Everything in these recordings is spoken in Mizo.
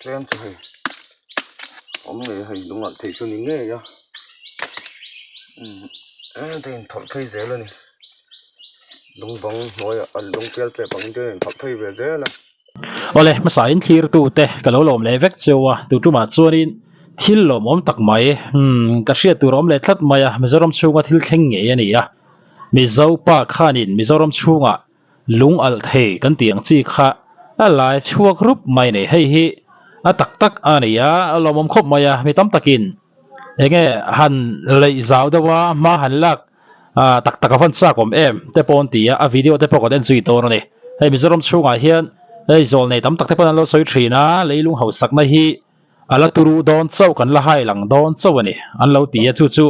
Tlem chu hei awm ngei a hei lung alh thei chu ni ngei a umm eng te in thawlh phei zel a ni lung bang hnuaiah a lung pial tlep ang te in thawlh phei ve zel a. Awle hmasa in thlir tu te ka lo lawm leh vek cheu a tu tumah chuanin thil lawmawm tak mai umm ka hriat tur a awm leh tlat mai a Mizoram chhunga thil thleng ngei a ni a Mizo pa khanin Mizoram chhungah lung alh thei kan tih ang chi kha a lai chhuak rup mai a ni hei hi a tak tak a ni a a lawmawm khawp mai a mi tam takin enge han leih zau deuh a hma han lak ah tak tak a van chak awm em te pawh an ti a a video te pawh kan en zui dawn a ni hei Mizoram chhungah hian hei zawl nei tam tak te pawh an lo sawi thin a leilung hausakna hi a la turu dawn chauh kan la hai lang dawn chauh a ni an lo ti a chu chu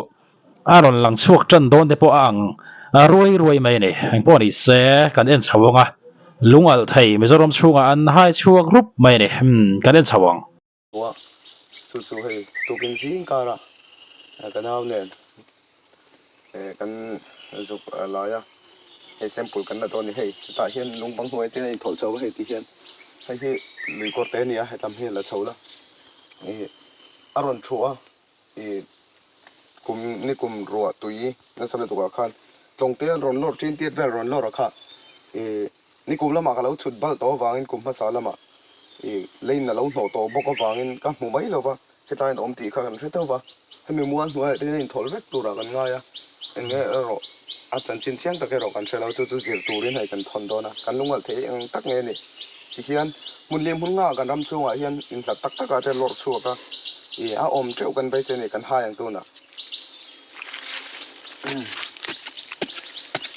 a rawn lang chhuak tan dawn te pawh a ang ruai ruai mai a ni engpawh ni se kan en chho ang a lung alh thei Mizoram chhungah an hai chhuak rup mai a ni umm kan en chho ang. A chu chu hei tukin zing karah ka nau nen kan zuk lai a hei sample kan la dawn a ni hei hetah hian lung bang hnuai te a inthawlh chho a hei ti hian hei hi lui kawr te a ni a hetlam hi a la chho la ih a rawn thu a ih kum ni kum ruah tui nasa lutuk ah khan tlawng te an rawn lawr ṭin tiat vel rawn lawr a kha ih. Nikum lamah ka lo chhut balh tawh avangin kum hmasa lamah i lane a lo hnawh tawh bawk avangin ka hmu mai lo va, hetlai an awm tih kha kan hre deuh va, hemi mual hnuaiah te hian inthawlh vek turah kan ngai a, eng nge erawh a chanchin chiang tak erawh kan hre lo, chu chu zir turin hei kan thawn dawn a, kan lungalh thei eng tak nge ni tihian hmun leh hmun nghah kan ram chhungah hian inhlat tak takah te lawrh chhuak a, i a awm teuh kan beisei a ni kan hai ang tunah.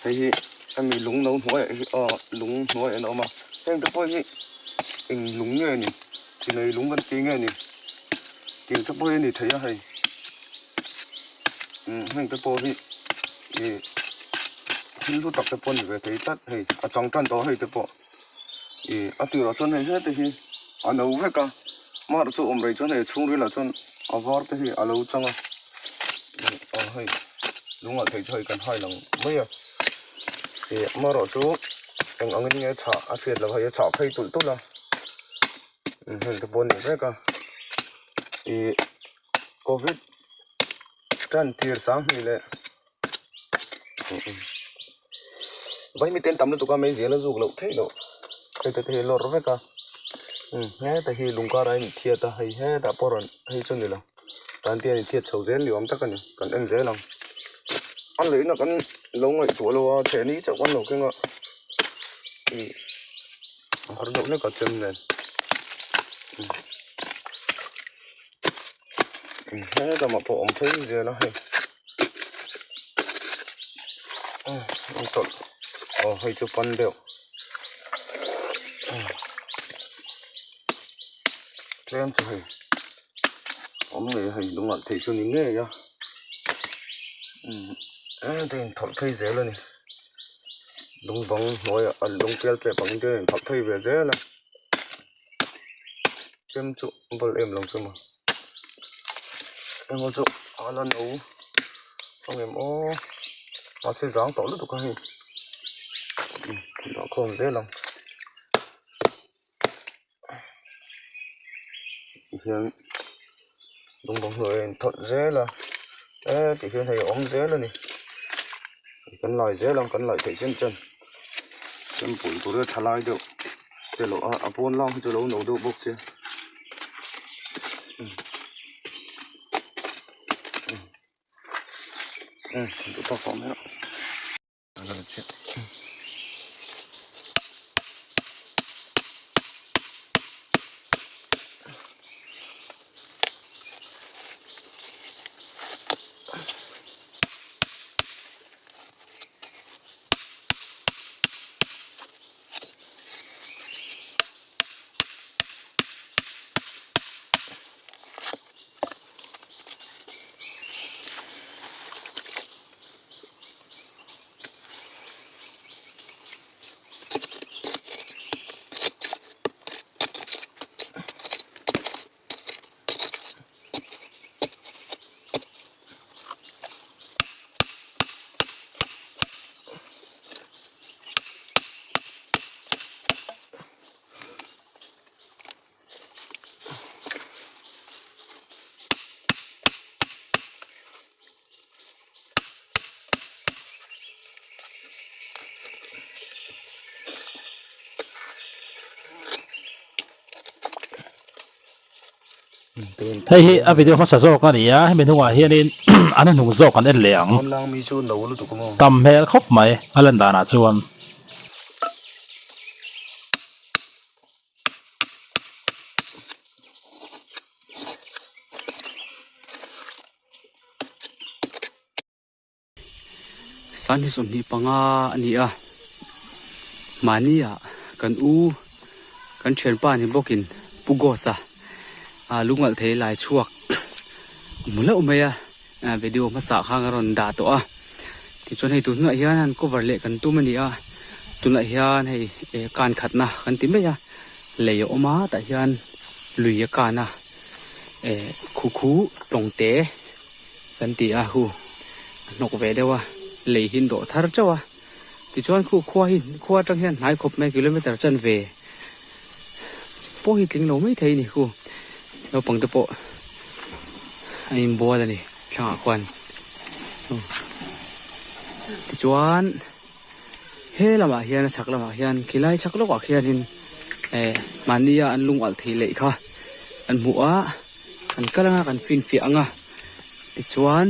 Hei hi hemi lung no hnuaiah hi aw lung hnuaiah an awm a heng te pawh hi eng lung nge ni chinei lung kan tih nge ni tih te pawh hi a ni thei a hei umm heng te pawh hi ih thil hlu tak te pawh a ni ve thei tlat hei a chang tan tawh hei te pawh ih a tirah chuan hei hete hi a no vek a mar chu awm rei chuan hei a chhungril ah chuan a var te hi a lo chang a aw hei lungah theih chu hei kan hai lang mai a ih amaherawhchu eng angin nge chhah a hriat loh hei a chhah phei tulh tulh a heng te pawh a ni vek a ih covid tan tir sang hnih leh vaimite an tam lutuk a meizial a zuk loh theih loh hei te hi a lawr vek a heta hi lung karah a inthiat a hei hetah pawh rawn hei chu a ni lo tan te hian inthiat chho zel ni awm tak a ni kan en zel ang a leina kan lo ngaihtuah lo a chhehni chauh kan lo keng a ih a har deuh hlek a chem nen. Helamah pawh awm phei zel a hei an tawlh aw hei chu pan deuh tlem chu hei awm ngei a hei lung alh theih chu ni ngei a heta inthawlh phei zel a ni lung bang hnuaiah lung pial tlep ang te a inthawlh phei ve zel a. Chem chu bal em lo chu maw emaw chu a la no ang em aw mahse zang tawh lutuk a hei dah khawm zel ang tihian lung bang hnuai a inthawlh zel a e tihian hei a awm zel a ni kan lai zel ang kan laih theih chen chen chempui tur hi a tha lai deuh. Te loh a a pawn lang hi chu lo no deuh bawk che duh tawk tawh mai rawh. Hei hi a video hmasa zawk a ni a, hemi hnungah hianin an hnuhnung zawk an en leh ang. Tam hmel khawp mai a lan danah chuan. Sanghnih 25 a ni a, mahnia kan u kan thianpa ni bawkin Pu Ghost-a lungalh thei lai chhuak a hmu hlauh mai a, video hmasa khan a rawn dah tawh a, tichuan hei tun hunah hian han cover leh kan tum a ni a, tunah hian hei kan khatna kan ti mai a, lei a awm a tah hian lui a kan a, khu khu tawng te. Kan ti a hu a hnawk ve deuh a lei hi an dawh thar chauh a tichuan khu khua hi khua atang hian hnai khawp mai kilometer chanve pawh hi tling lo mai thei a ni khu naupang te pawh an inbual a ni thlangah khuan tichuan he lamah hian a chhak lamah hian khilai chhak lawkah khianin eh mahnia an lung alh thei leh kha an hmuh a kan kal anga kan finfiah ang a tichuan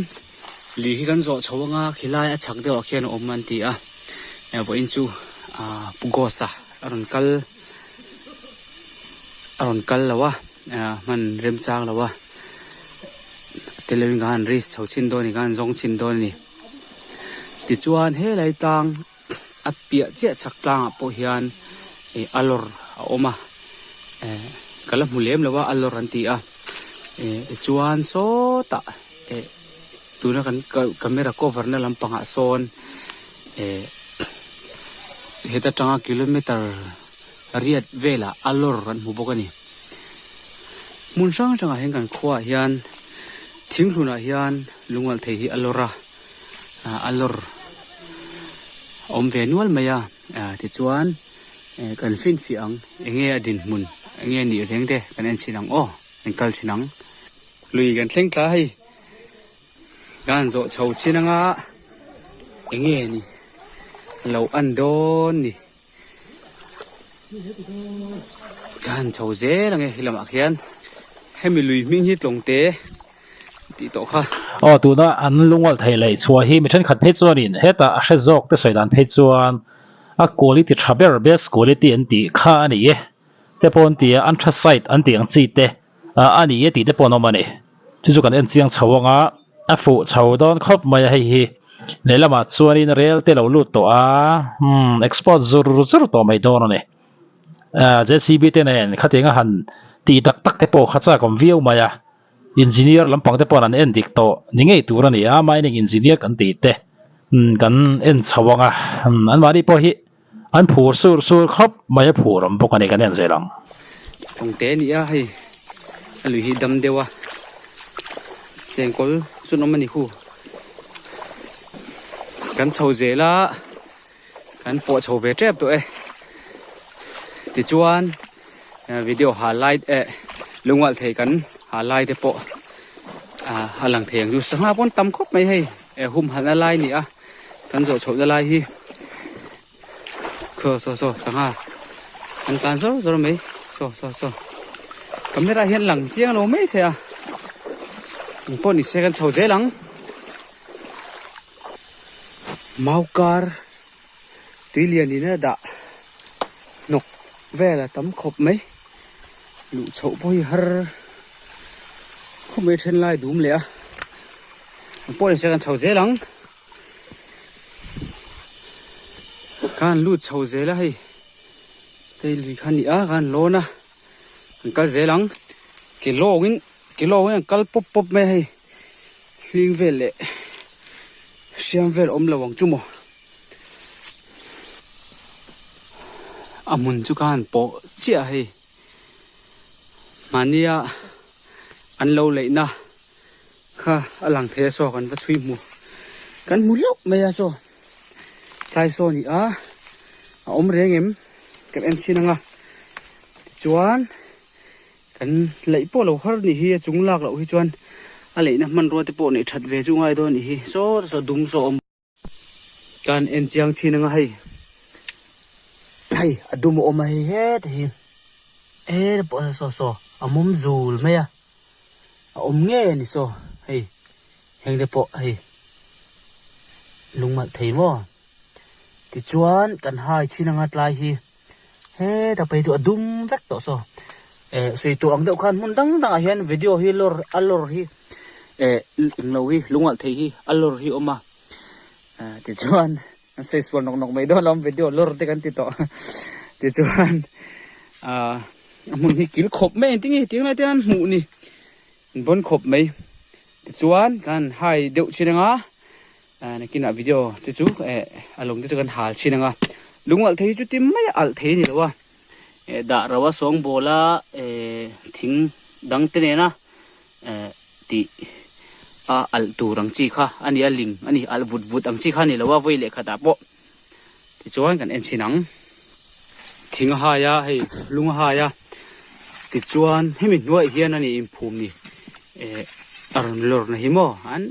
lui hi kan zawh chho anga khilai a chhak deuhah khian a awm an ti a eh vawiin chu ah pu Ghost-a a rawn kal a rawn kal lo a ah hman remchang lo a teleuin ka han risk chho chhin dawn a ni ka han zawng chhin dawn a ni. Tichuan helai tlang a piah chiah chhak tlangah pawh hian ih a lawr a awm a eh ka la hmu lem lo a a lawr an ti a eh tichuan sawtah eh tuna kan camera cover na lampangah sawn eh heta tanga kilometer riat velah a lawr an hmu bawk a ni. Hmun hrang hrangah hian kan khuaah hian thinghlunah hian lungalh thei hi a lawr a a lawr a awm ve nual mai a tichuan kan finfiah ang enge a dinhmun enge nih reng te kan en chhin ang aw kan kal chhin ang. Lui kan thleng thla hei kan zawh chho chin anga enge ni lo an dawn ni. Ka han chho zel ang e he lamah khian hemi lui hming hi tlawngte tih tawh kha. Aw tuna an lungalh theih leh chhuah hi mi thenkhat phei chuanin hetah a hre zawk te sawi dan phei chuan a quality tha ber best quality an tih kha a ni e te pawh an ti a anthracite an tih ang chi te a ni e tih te pawh an awm a ni. Chu chu kan en chiang chho ang a, a fuh chho dawn khawp mai a hei hi. Lehlamah chuanin rel te lo lut tawh a, umm export zur zur tawh mai dawn a ni. Ahh JCB te nen khatiang a han tih tak tak te pawh kha chak awm viau mai a, engineer lampang te pawh an en dik tawh ni ngei tur a ni a, mining engineer kan tih te umm kan en chho ang a, umm anmahni pawh hi An phur sur sur khawp mai a phur awm bawk a ni kan en zel ang. Tawngte a ni a hei a lui hi dam deuh a chengkawl chu an awm a ni hu kan chho zel a kan pawh chho ve tep tawh e tichuan video ha lai eh lungalh thei kan ha lai te pawh a lang thei ang chu sangha pawn tam khawp mai hei humhalhna lai a ni a. Kan zawh chhoh na lai hi saw saw saw sangha an tlan zawr zawr mai saw saw saw camera hian lang chiang lo mai thei a eng pawh ni se kan chho zel ang mau kar tui lian in a dah hnawk vel a tam khawp mai luh chhoh pawh hi har khawp mai then lai dum leh a. Ang pawh ni se kan chho zel ang. Khan lut chho zel a hei. Tei lui kha ni a khan lawn a. An kal zel ang. Ke lawngin ke lawngin an kal pawp pawp mai a hei. Hling vel leh hriam vel awm lo ang chu maw. A hmun chu khan pawh chiah a hei. Mahnia an lo leihna. Kha a lang thei a saw kan va chhui hmu kan hmu hlauh mai a saw tlai saw ni a a awm reng em kan en chhin anga tichuan kan laih pawh lo har ni hi a chung lak loh hi chuan a leihna hmanrua te pawh neih that ve chu ngai dawn ni hi saw saw dum saw awm. Kan en chiang thin anga hei hei a dum a awm a hei heta hi heta pawh saw saw a mum zul mai a. A awm ngei a ni saw hei heng te pawh hei lungmalh thei maw tichuan kan hai chhin anga tlai hi heta phei chu a dum vek tawh saw eh sawi tawh ang deuh khan hmun dang dangah hian video hi lawr a lawr hi eh englo hi lungmalh thei hi a lawr hi a awm a eh tichuan an sawi sual nawk nawk mai dawn lo video lawr te kan ti tawh tichuan ah a hmun hi kil khawp mai engtin nge tiang lai te hian hmuh ni an bawn khawp mai tichuan kan hai deuh thin anga ah nakinah video te chu eh a lung te chu kan hal thin anga lung alh thei hi chu ti mai a alh thei a ni lo a eh dah ro a sawngbawl a eh thing dang te nena eh tih a alh tur ang chi kha a ni a ling a ni alh vut vut ang chi kha a ni lo a vawi leh khatah pawh tichuan kan en chhin ang thing a hai a hei lung a hai a tichuan hemi hnuaiah hian a ni inphum ni eh a rawn lawr na hi maw an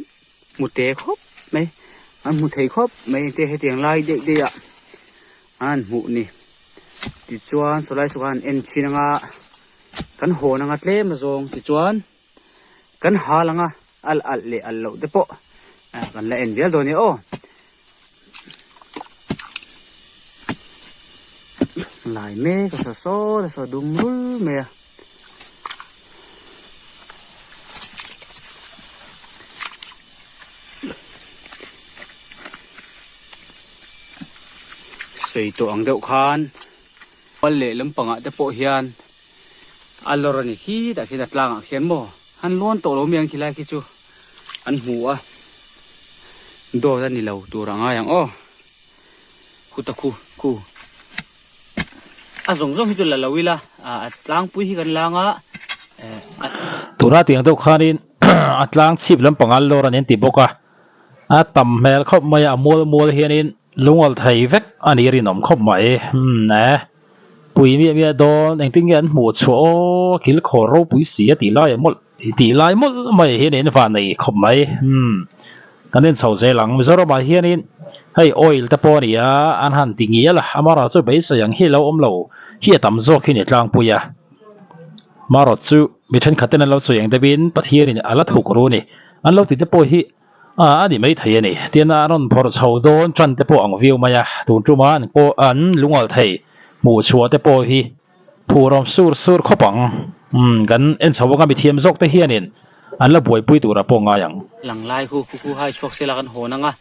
hmu te khawp mai an hmu thei khawp mai te hetiang lai daih daih ah an hmuh ni tichuan sawlai saw khan an en chhin anga kan hawn anga tlem a zawng tichuan kan hal anga al alh leh alh loh te pawh kan la en zel dawn nia aw. Lai mek a saw saw a saw dum rul mai a. Sawi tawh ang deuh khan Pal leh lampangah te pawh hian a lawr a ni khi tah khian a tlangah khian maw han lawn tawh lo mai ang khilai khi chu an hmu a dawt a ni lo tur a ngai ang aw khuta khu khu a zawng zawng hi chu la lo ila a tlangpui hi kan lang a eh Tuna tiang deuh khanin a tlang chhip lampangah an lawr a ni an ti bawk a. A tam hmel khawp mai a, a mual mual hianin lungawl thei vek a ni rinawm khawp mai. Umm e, pui miah miah dawn engtin nge an hmuh chhuah aw, kil khawr ropui si a tih lai mawlh tih lai mawlh mai hian in van nei khawp mai. Umm kan en chho zel ang Mizoramah hianin hei oil te pawh a ni a, an han ti ngial a, amaherawhchu chu beisei ang hi a lo awm lo hi a tam zawk hi a ni tlangpui a. Amaherawhchu mi thenkhat ten an lo sawi ang deuhin Pathianin a la thuk ru a ni. An lo ti te pawh hi a ni mai thei a ni. Tin, an rawn phawrh chho dawn tan te pawh ang viau mai a, tun tuma an pawh an lungal thei hmuh chhuah te pawh hi phurawm sur sur khawp ang. Umm, kan en chho anga mithiam zawk te hianin an la buaipui turah pawh ngai ang. Lang lai khu khu khu hai chhuak sela kan hawn anga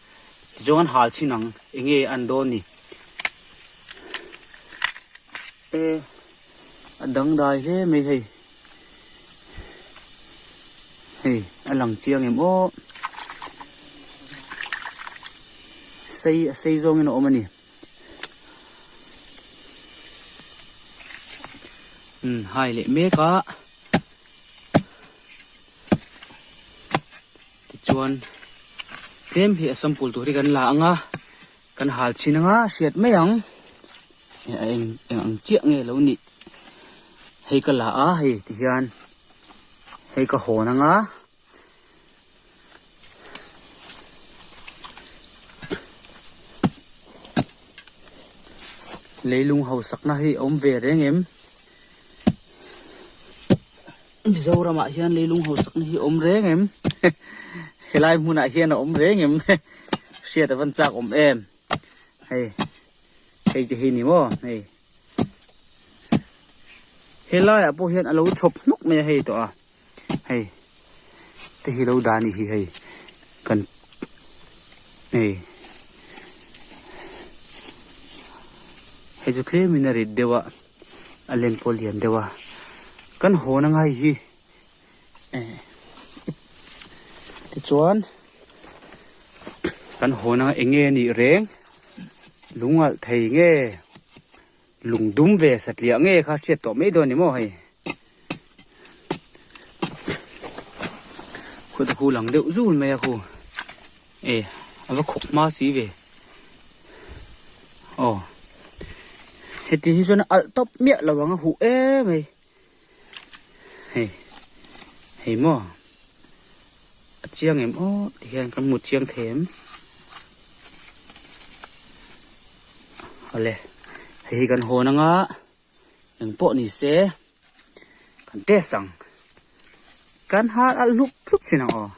tichuan an hal chhin ang enge an dawn ni. E a dangdai hle mai hei. Hei a lang chiang em aw sei a sei zawngin a awm a ni umm hai leh mek a tichuan tlem hi a sample tur hi kan la ang a kan hal chhin anga hriat mai ang a eng eng ang chiah nge lo nih hei ka la a hei tihian hei ka hawn anga leilung hausakna hi a awm ve reng em Mizoramah hian leilung hausakna hi a awm reng em helai hmunah hian a awm reng em hriat a van chak awm em hei hei te hi ni maw hei. Helaiah pawh hian a lo chhawp hnawk mai a hei tawh a hei te hi lo dah a nih hi hei kan hei hei chu tlem in a rit deuh a a len pawh a lian deuh a kan hawn anga hei hi eh tichuan kan hawn anga eng nge a nih reng lung alh thei nge. Lung dum ve satliah nge kha hriat tawh mai dawn ni maw hei. Khuat khu lang deuh zul mai a khu. E a va khawk hma si ve. Aw. Heti hi chuan a alh tawp miah lo ang a huh em hei. Hei. Hei maw. A chiang em aw ti hian kan hmu chiang thei em. Awle hei hi kan hawn anga eng pawh ni se kan test ang. Kan hal alh hlup hlup chin ang aw.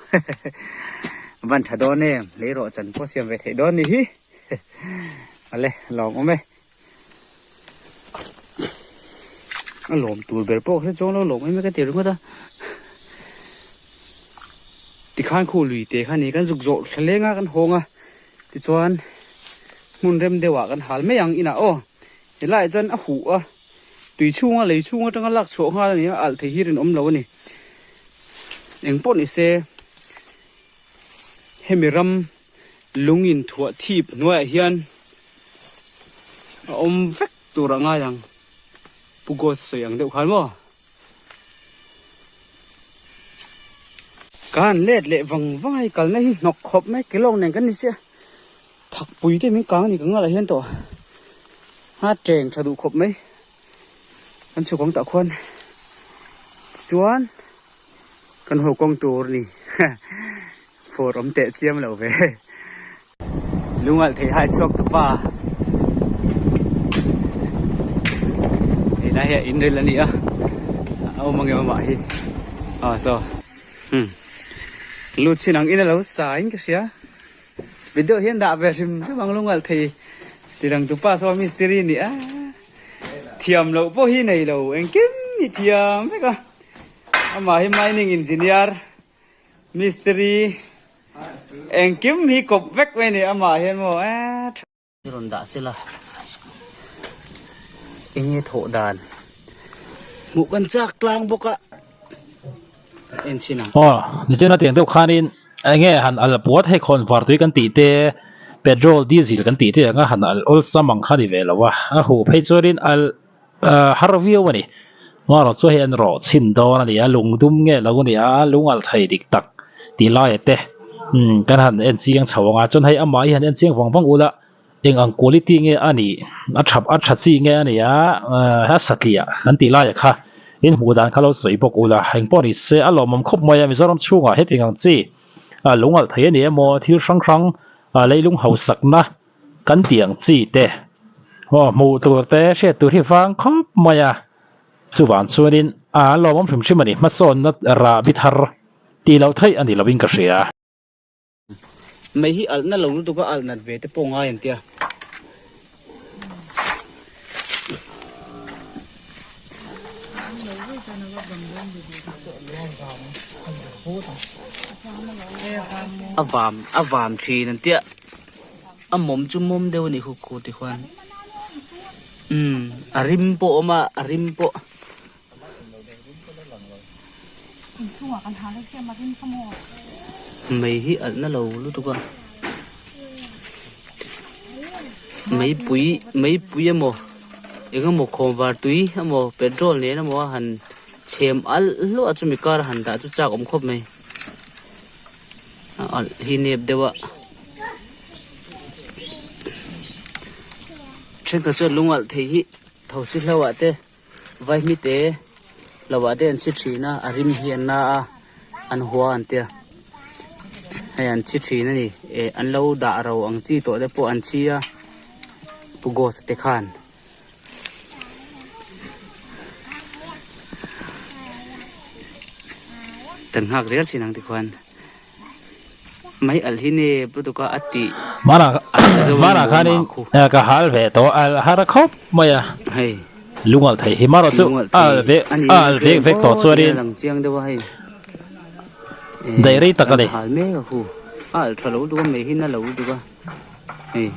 Van tha dawn em, lei rawh chan pawh siam ve theih dawn ni hi. Ale, lawm awm e. A lawm tur ber pawh kha chuang lo lawm em e ka ti ringawt a. Tikhan khu lui te kha ni kan zuk zawh thla leng a kan hawng a. Tichuan hmun rem deuh ah kan hal mai ang inah aw. Helaiah chuan a huh a, tui chhunga lei chhung atanga lak chhuah nghal a ni a, alh thei hi rinawm lo a ni. Eng pawh ni se hemi ram lung in thuah thip hnuaiah hian a awm vek tur a ngai ang, Pu Ghost sawi ang deuh khan maw. Ka han let leh vang vang a, hei kalna hi hnawk khawp mai kelawng nen kan ni chiah. Thakpui te min kang a ni ka ngalah hian tawh a cheng tha duh khawp mai kan chhuk ang tah khuan tichuan kan haw kawng tur a ni phur awm teh chiam lo ve lungalh thei hai chhuak tu pa helai hi a in ril a ni a a awm ang em amah hi aw saw hmm lut chin ang in a lo sa in ka hria. Video hian dah ve hrim hrim ang lungalh thei tirang tupa saw mistiri ni a thiam loh pawh hi nei lo engkim hi thiam vek a amah hi mining engineer mistiri engkim hi kawp vek mai ni amah hian maw eee I rawn dah sela enge thawh dan hmuh kan chak tlang bawk a en chhin ang. Aw nichina tiang deuh khanin enge han al puat hei khawn var tui kan tih te petrol diesel kan tih te anga han al awlsam ang kha ni ve lo a a huh phei chuanin al har viau a ni amaherawh chu hei an rawh chhin dawn a ni a lung dum nge lo a ni a lung alh thei dik tak tih laia te umm kan han en chiang chho ang a chuan hei amah hi han en chiang vang vang ula eng ang quality nge a nih a tha a tha chi nge a ni a a satliah kan tih laia kha in hmuh dan kha lo sawi bawk ula engpawh ni se a lawmawm khawp mai a Mizoram chhungah hetiang ang chi a lung alh thei a ni emaw thil hrang hrang a leilung hausakna. Kan tih ang chi te aw hmuh tur te hriat tur hi vang khawp mai a, chuvang chuanin a lawmawm hrim hrim a ni, hmasawnna rahbi thar tih loh theih a ni lovin ka hria. Mei hi alhna lo lutuk a alh nat ve te pawh ngai an tia. A vam a vam thin an tia. A mawm chu mawm deuh a nih khu khu ti khuan umm a rim pawh a awm a a rim pawh. Mei hi alh na lo lutuk a meipui meipui emaw eng emaw khawnvar tui emaw petrol nen emaw a han chhem alh hluah a chumi kar a han dah chu chak awm khawp mai. A alh hi nep deuh a thenkhat chuan lung alh thei hi thosi hlo ah te vaihmi te hlo ah te an chhi thin a a rim hi an na a an hua an tia hei an chhi thin a ni eh an lo dah ro ang chi tawh te pawh an chhi a pu gos te khan. Kan nghak zel thin ang tikhuan mai alh hi nep lutuk a a tih Mana mana khanin ka hal ve tawh al har khawp mai a hei lung alh theih hi marawh chu al ve al vek vek tawh chuanin lang chiang deuh a hei daih rei tak a ni hal mek a khu a alh tha lo lutuk a mei hi na lo lutuk a hei.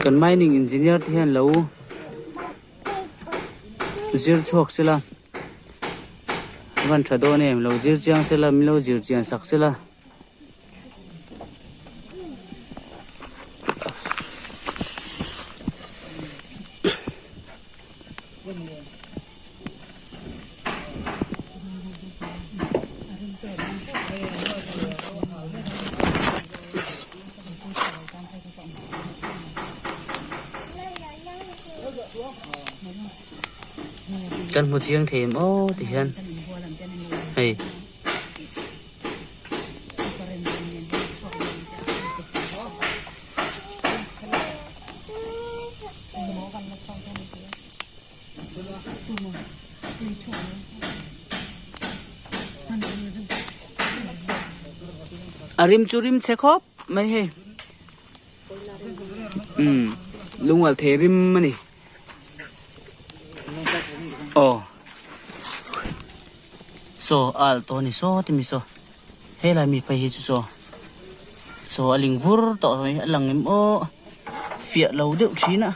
Kan mining engineer te hian lo zir chhuak sela van tha dawn em lo zir chiang sela min lo zir chian sak sela. Kan hmu chiang thei em aw ti hian hei. A rim chu rim chhe khawp mai hei umm lungal thei rim a ni aw saw a alh tawh a ni saw ti mi saw helai mi phei hi chu saw saw a ling vur tawh mai a lang em aw fiah lo deuh thin a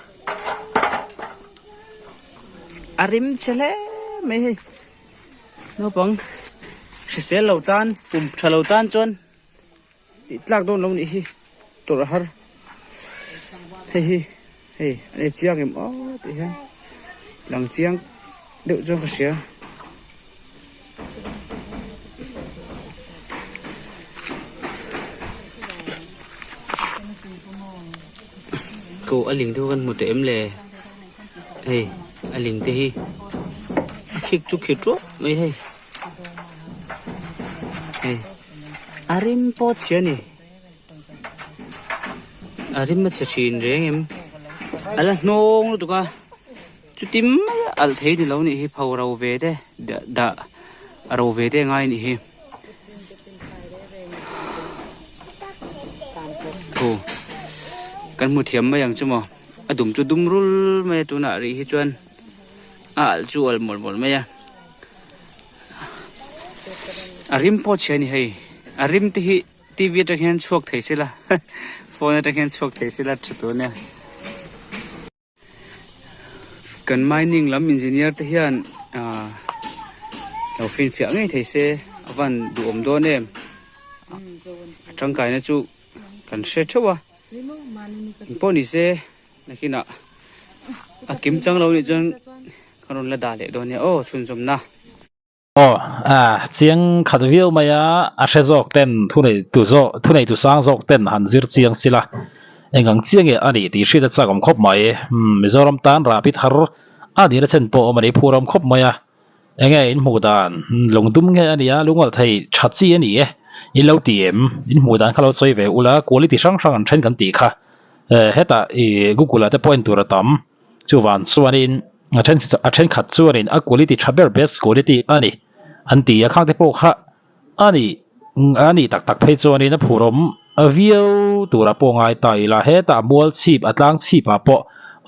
a rim chhe hle mai hei naupang hrisel lo tan pum tha lo tan chuan tih tlak dawn lo nih hi tawrh a har hei hi hei an ei chiang em aw tih hian lang chiang deuh chuan ka hria. Ko a ling deuh kan hmu tawh em le hei a ling te hi a khik chu khi tuap mai hei hei a rim pawh a chhia a ni a rim a chhe thin reng em a la hnawng lutuk a chuti mai a alh thei ni lo nih hi pho ro ve te dah ro ve te a ngai a nih hi. Thu kan hmu thiam mai ang chu maw a dum chu dum rul mai a tunah rih hi chuan a alh chu alh mawlh mawlh mai a a rim pawh chhia a ni hei a rim te hi T V atang hian chhuak thei sela phone atang hian chhuak thei sela tha tur ania. Kan mining lam engineer te hian ah lo finfiah ngei thei se a van duhawm dawn em a tangkaina chu kan hre theuh a engpawh ni se nakinah a kim chang lo nih chuan ka rawn la dah leh dawn nia aw chhunzawmna. Aw, a chiang khat viau mai a, a hre zawk ten thuneitu zawk thuneitu sang zawk ten han zir chiang sila eng ang chiang nge a nih tih hriat a chak awm khawp mai. Umm Mizoram tan rahbi thar a nihna chen pawh awm a ni phur awm khawp mai a, eng nge in hmuh dan lungdum nge a nia lungalh thei tha chi a ni e in lo ti em in hmuh dan kha lo sawi ve ula quality hrang hrang an then kan tih kha hetah ih google ah te pawh en tur a tam. Chuvan chuanin a then a thenkhat chuanin a quality tha ber best quality a ni an ti a khangte pawh kha a ni a ni tak tak phei chuanin a phurawm viau tura pawh ngai ta ila hetah mual chhip a tlang chhipah pawh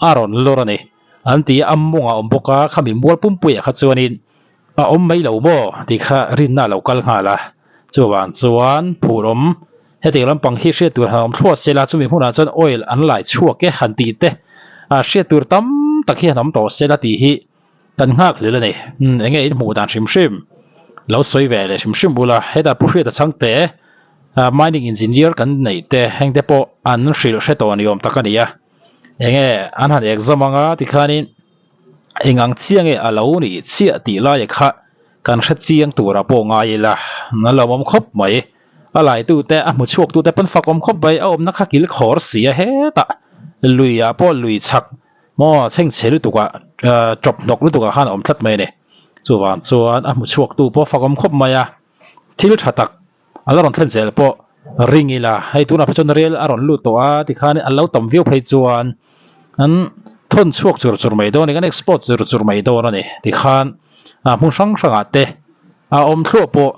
a rawn lawr a ni an ti a a mawngah a awm bawk a khami mual pumpuiah kha chuanin a awm mai lo maw tih kha rinna a lo kal nghal a chuvang chuan phurawm Hetiang lampang hi hriat tur han awm thluah se la, chumi hmunah chuan oil an lai chhuak e han tih te, ah hriat tur tam tak hi han awm tawh se la tih hi kan nghak hlel a ni. Umm enge in hmuh dan hrim hrim lo sawi ve leh hrim hrim bula hetah Pu Hriata Chhangte ah mining engineer kan neih te heng te pawh an hrilh hre tawh ni awm tak a ni a, enge an han exam anga tikhanin eng ang chiah nge a lo nih chiah tih laia kha kan hre chiang turah pawh ngai ila a lo awm khawp mai. A laitute, a hmu chhuaktute pawn fak awm khawp mai, a awmna kha kil khawr si a hetah luiah pawh lui chhak maw chhengchhe lutukah tawp hnawk lutukah khan a awm tlat mai a ni. Chuvang chuan a hmu chhuaktu pawh fak awm khawp mai a, thil tha tak a la rawn thlen zel pawh ring ila, hei tunah phei chuan rel a rawn lut tawh a tikhan a lo tam viau phei chuan an thawn chhuak chur chur mai dawn a ni, kan export chur chur mai dawn a ni tikhan hmun hrang hrangah te. A awm thluah pawh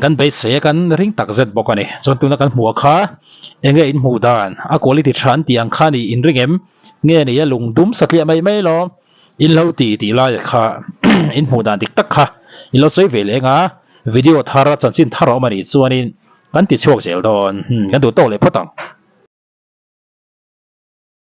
kan beisei a kan ring tak zet bawk a ni. Chuan tuna kan hmuh a kha enge in hmuh dan a quality tha an tih ang kha ni in ring em? Nge ni a lung dum satliah mai mai lo in lo ti tih lai kha in hmuh dan dik tak kha in lo sawi ve leh anga video thar a chanchin thar a awm a nih chuanin kan ti chhuak zel dawn kan duh tawk leh phawt ang.